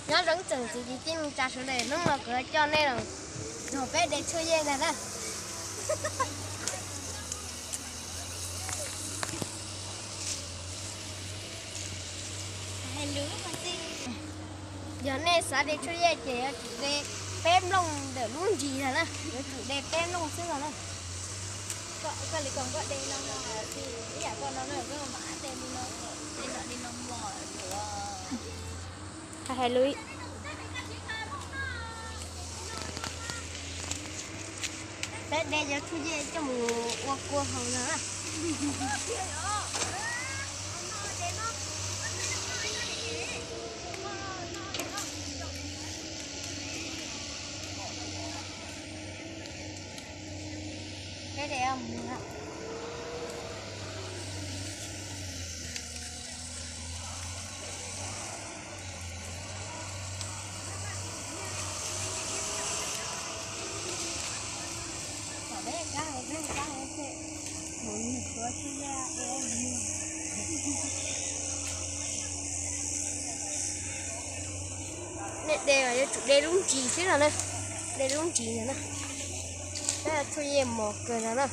Nyob zoo tsoom txiv kwv tij neej tsa sawv daws, hnub no kuv yuav coj nej los nrog peb de tshuaj yej ntag na. Yog nej xav de tshuaj yej ces yuav tsum de peb nplooj ntawm lub ntsis ntag na, yuav tsum de peb nplooj xwb ntag na. Hais lus. Peb de cov tshuaj yej coj mus ua kua haus no na. Peb de mus. Nej de mas yuav tsum de lub ntsis xwb no na, de lub ntsis ntag na. Peb tshuaj yej mos kawg ntag na.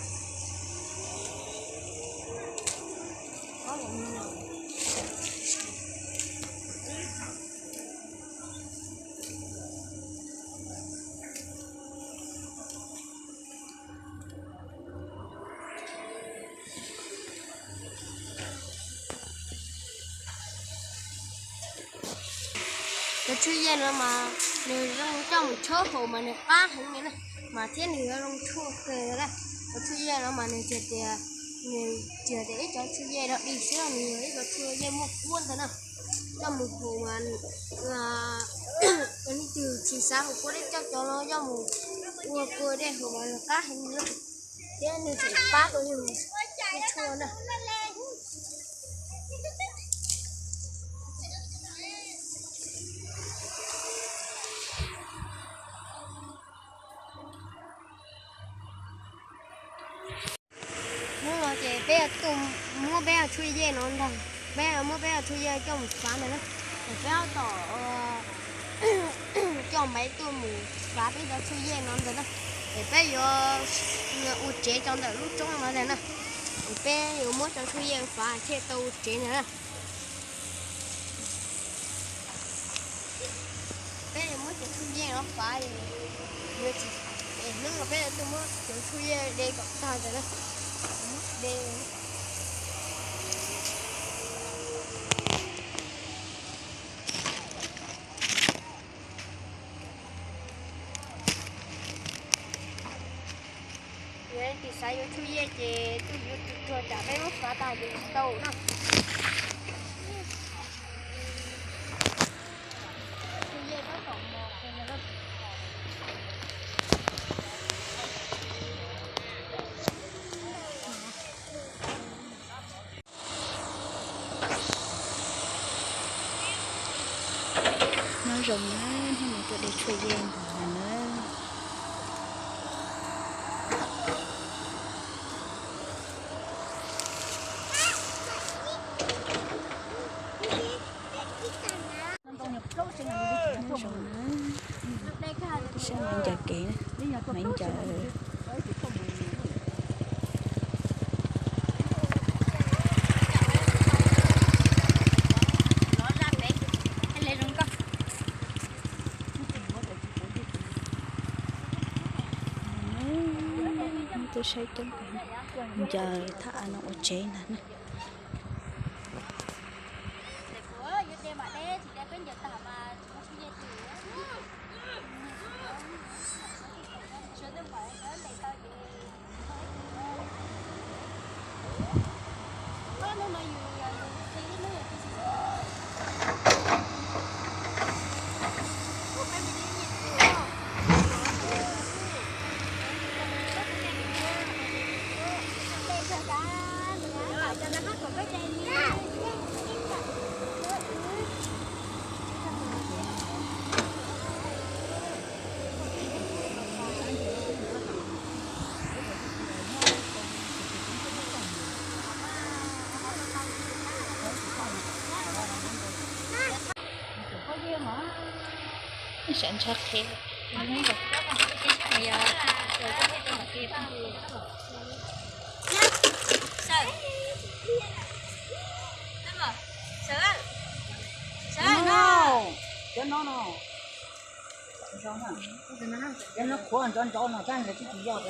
Cov tshuaj yej no mas nws zoo coj mus chob haus mas nws qab heev li na, mas thiab nws yuav zoo tshuaj kawg na. Cov tshuaj yej no mas nws tsis tias, nws tsis tias ib cov tshuaj yej dog dig xwb, nws yog ib cov tshuaj yej muaj kuab ntag na. Coj mus haus mas cov neeg twg tsis xav haus kua dej coj cov no coj mus ua kua dej haus mas nws qab heev li na, thiab nws tseem pab tau yus tshuaj na. Hnub no ces peb yuav tuaj muab peb cov tshuaj yej no ntag, peb yuav muab peb cov tshuaj yej coj mus fav ntag na. Peb yuav tom coj Maiv tuaj mus fav peb cov tshuaj yej no ntag na. Es peb yuav ua tsev rau ntawm lub roob no ntag na. Es peb yuav muab cov tshuaj yej fav thiaj tau ua tsev ntag na. Peb yuav muab cov tshuaj yej no fav, hnub no peb yuav tuaj muab cov tshuaj yej de kom tag ntawd na. De Yog leej twg xav yuav tshuaj yej ces tuaj yuav tsuag tsuag tsam peb muab fav tag ces tsis tau na. Nyob zoo na, hnub no tuaj de tshuaj yej ntag na. Nyob zoo na, saib Maiv ncaws kev, Maiv ncaws. Tuaj saib coob, ncaws thaj av no ua tsev ntag na. Sawv ntshai qhev. Cov no no, cov no qhuav nrov nrov no tab sis twb tsis yog.